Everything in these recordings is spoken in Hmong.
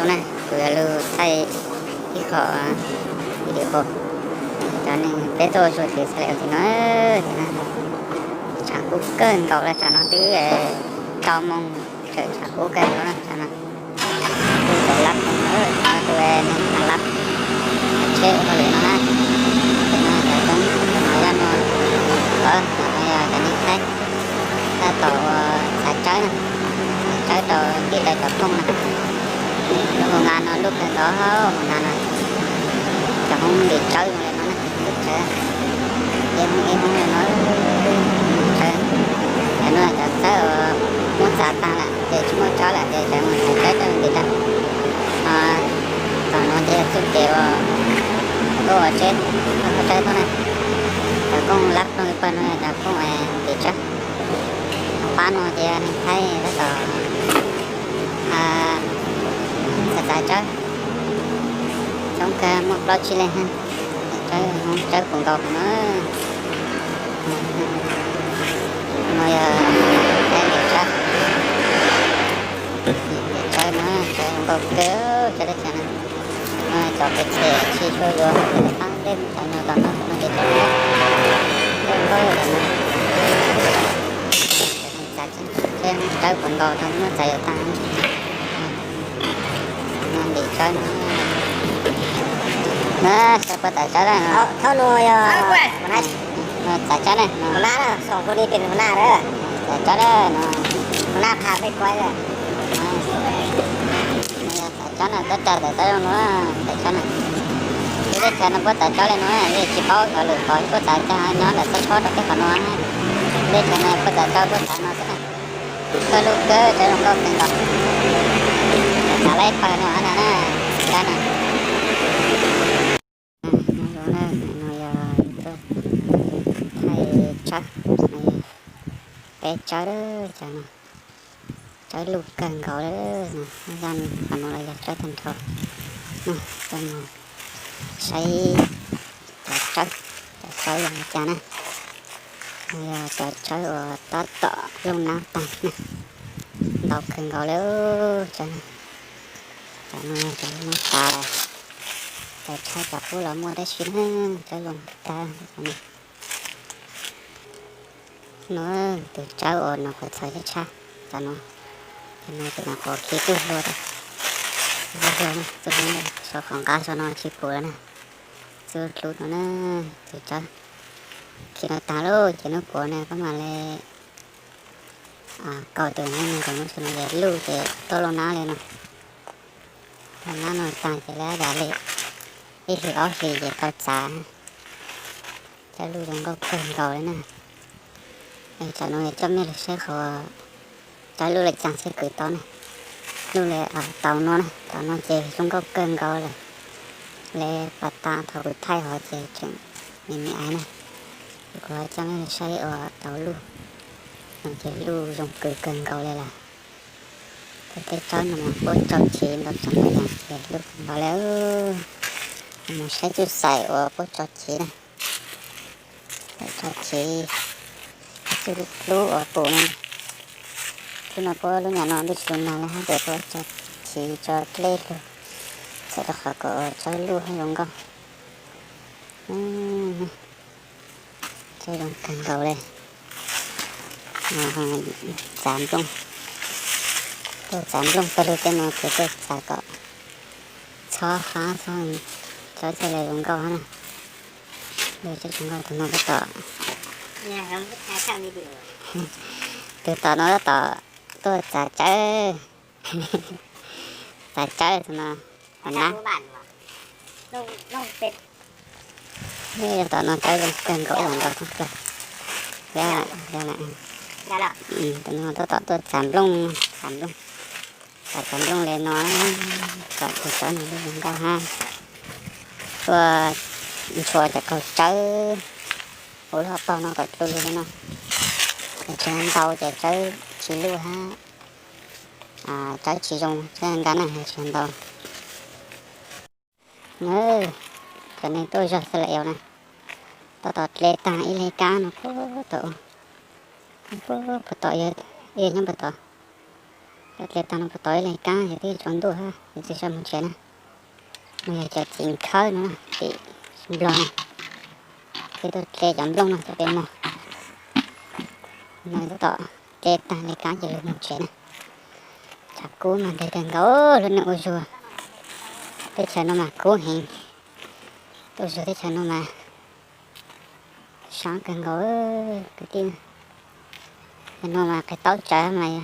Na, kuv yuav lug thaij ib qho video, cov neeg peb tuaj ua tshoob txhua txhua le ntawm no, tshav kub kawg nkaus lawm, tsam no twb rau moos tseem tshav kub kawg nkaus na, tsam no. Kuv tau lab no, tus neeg lab tsheb ua hauj lwm no na, no yog no, no yog cov neeg Thaib tab tom ua txav tsawb na, txav tsawb rau ntim rau cov phooj na. Lub hoo nqa no luj kawg nkaus, hoo nqa no cov hoob ntim tsawb zoo li no na, ntim tsawb, ib hoob ib hoob li no, ntim tsawb. Cov no cov tsawb uas muab txav tag lawm ces tsis muaj tsawb lawm ces cov mus txav tsawb rau ntim lawm. Tom no ces yog txuj kev uas tuaj ua tshoob tsawb tuaj na. Cov kooj lab ploog ib pawg no yog cov kooj ntim tsawb. Pab no ces neeg Thaib tab tom txav txav tsawb, coob kawg muaj plaub tsib leeg, tsawb hoob tsawb puv nkaus no. No yog Thaib ntim tsawb, ntim tsawb no tsawb zoo nkauj kawg, tsawb teb chaws no. No cov pem them tsis tshua yuav, pab dej cov no tom no no ces tsawb zoo nkauj no. Tsawb puv nkaus tau muab txav yuav tag. No ntim tsawb no. Na, saib puab txav tsawb na. Thaum no yog txav tsawb na, txav tsawb na no. Txav tsawb na, txawb tsawb txawb zoo no, txav tsawb na. Lub teb chaws no puab txav tsawb li no, yeej tsis paub xyov lwm qhov puab txav cas, nyob ntawm txhua txhua rau peb qhov no. Lub teb chaws no puab txav tsawb puab txav no xwb na. Kawg lub kawg tsawb zoo nkauj kawg nkaus. Txav lawm pawg no na, tsawb na. No yog thaij tsawb, peb tsawb, tsawb no, tsawb luj kawg nkaus li. Zaj qhov no los yog tsawb tag nrho. Coj mus saib cov tsawb, cov tsawb yog li cas na. Yog cov tsawb uas tab tom looj nab tag na, ntau kawg nkaus li. Tsawb, cov no yog cov looj nab tas, cov tshaib cov qub los muaj tab sis na, tsawb zoo tag. No tus tsawb uas nyuam qhuav txhaws tshab tshab, cov no, cov no ces nyuam qhuav khi txuj hlua, txuj hlua, txuj hlua, sau qhov nqab sau no tsis pum lawm na. Txuj hlua no na, tus tsawb khi no tag lauj, ces hnub puav ne koj mam li kaus tus no, kaus hnub xwb no ces luj ces tuaj looj nab li no. Looj nab no tag ces lawv yam li ib hlis ob hlis ces tau txav. Tsawb luj zoo nkauj kawg nkaus li na. Tam no coj mej los saib qhov tsawb luj li cas thiaj kwv tau ne. Luj li tau no na, tau no ces zoo nkauj kawg nkaus lawm. Li pas tas thaum kuv thaij hov ces tseem me me aiv na. Kuv coj mej los saib uas tau luj, no ces luj zoo kwv kawg nkaus li lawm. Tus tej tsawb no mas puab tsau chiv ntau tsav ntau yam ces luj kawg nkaus li. Mus saib txuj xaim uas puab tsau chiv na. Tsau chiv, txuj hlub uas pum no. Txuj no puab lub nyam no ntuj tsis nag li hab ces puab tsau chiv tso dleb lug, txhawm rau qhov kom tsawb luj hab zoo nkauj. Tsawb zoo kawg nkaus li. Txav nplooj, tuaj txav nplooj pawg lug tej no ces tuaj txav kom txhob hab txhob, tsawb thiaj li zoo nkauj hab na. Tsawb zoo nkauj tus no tab tom, tus tom no tab tom tuaj txav tsawb, txav tsawb tus no, nab. Tom no tsawb zoo kawg nkaus ib yam nkaus thoob plaws. Tus no tab tom tuaj txav nplooj, txav nplooj, txav txav nplooj li no, kom tus tsawb no zoo nkauj hab. Tuaj ntshua cov kaug tsawb ua lub hauv paug no kom dlua lug li no. Tsis ntau ces tsawb tsis luj hab, tsawb tsis zoo, tsawb nqa neeg tsis ntau. Cov neeg tuaj zog xwb lawm yau na, tab tom dle taag ib le kab no puag tom, puag tom, ib nyob puag tom. Cov dle tag no puas tau ib leeg kab ces twb tsaus ntuj hab, ces tsis sawv mus tsev na. No yog cov txiv khawb no tim Nplog na, ces tuaj dle cov nplooj no cov peb mog. No tab tom dle tag li kab ces lug mus tsev na. Tshav kub mas ntev kawg nkaus, lub neej ua zug teb chaws no mas kub heev. Tuaj zug teb chaws no mas sab kawg nkaus kwv tij. Cov no mas qhov taub tsawv mas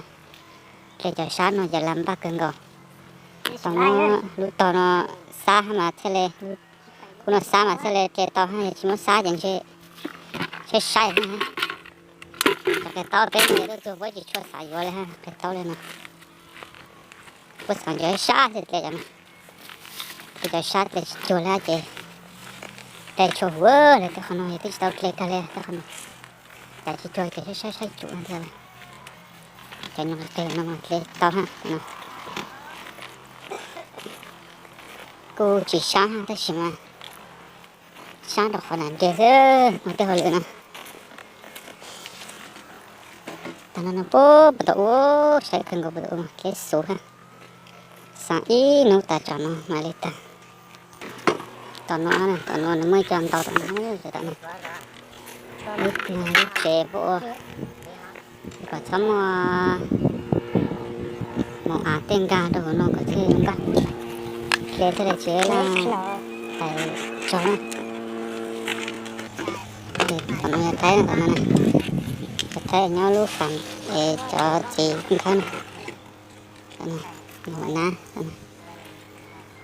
dle cov sab no ces lam npaj kawg nkaus. Tau muab lub tog no xab mas thiaj li, kuv no xab mas thiaj li dle tau, yog tsis muab xab ces ntshe saib saib. Cov qhov taub peb no tuaj txug puab tsis tshua xav yuav li, qhov taub li no puab xav ntshe sab thiaj dle cov no. Ces cov sab dle tsis cuag li ces dle tshua huv li, tej qhov no yog twb tsis tau dle kag li tej qhov no. Cas tsis cuag ces saib saib saib tsum no thiab. Cov nyuag qis qis no mas dle tau hab no. Kuj tsis sab hab tab sis mas sab rau qhov nram nrig xwb ua tej hauj lwm no. Tag no no puag puag tom ub, saib kawg nkaus puag tom ub mas kev xuv hab. Xav ib hnub tas tsom no mam li tag. Tom no, tom no nws muaj ib co ntau tom no, tom no. Lub tsev puab ua kom txhob muaj mus av tej nkag rau hauv no kom thiaj npaj, dle thiaj li tsis laj tais tsog na. Tom no yog Thaib, tom no na, cov Thaib nyob lub fam es cov txiv khawb na. Tom no, no na,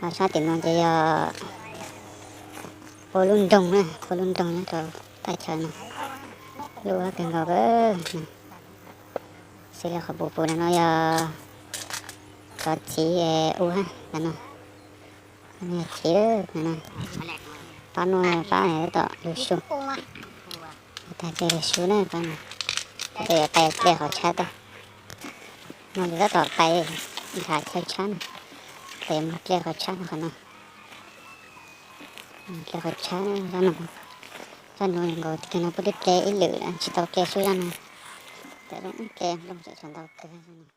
ho sab tim no ces yog puab lub nroog na, puab lub nroog nyob rau thaj chaw no, lub kawg nkaus. Xws li qhov pus pus no yog cov txiv ua no, txiv no, pab nuaj pab tab tom lug su, tag ces lug su na pab no. Tab tom yuav tais dle qhov tshab tag, no yus tab tom tais nrhav chaw tshab na, tais mus dle qhov tshab no, qhov no, dle qhov tshab zaj no, zaj no nkaus kawg no puab twb dle ib lwm tsis tau dle sub zaj no, tais zoo dle nplooj tseem tshuav ntau kawg.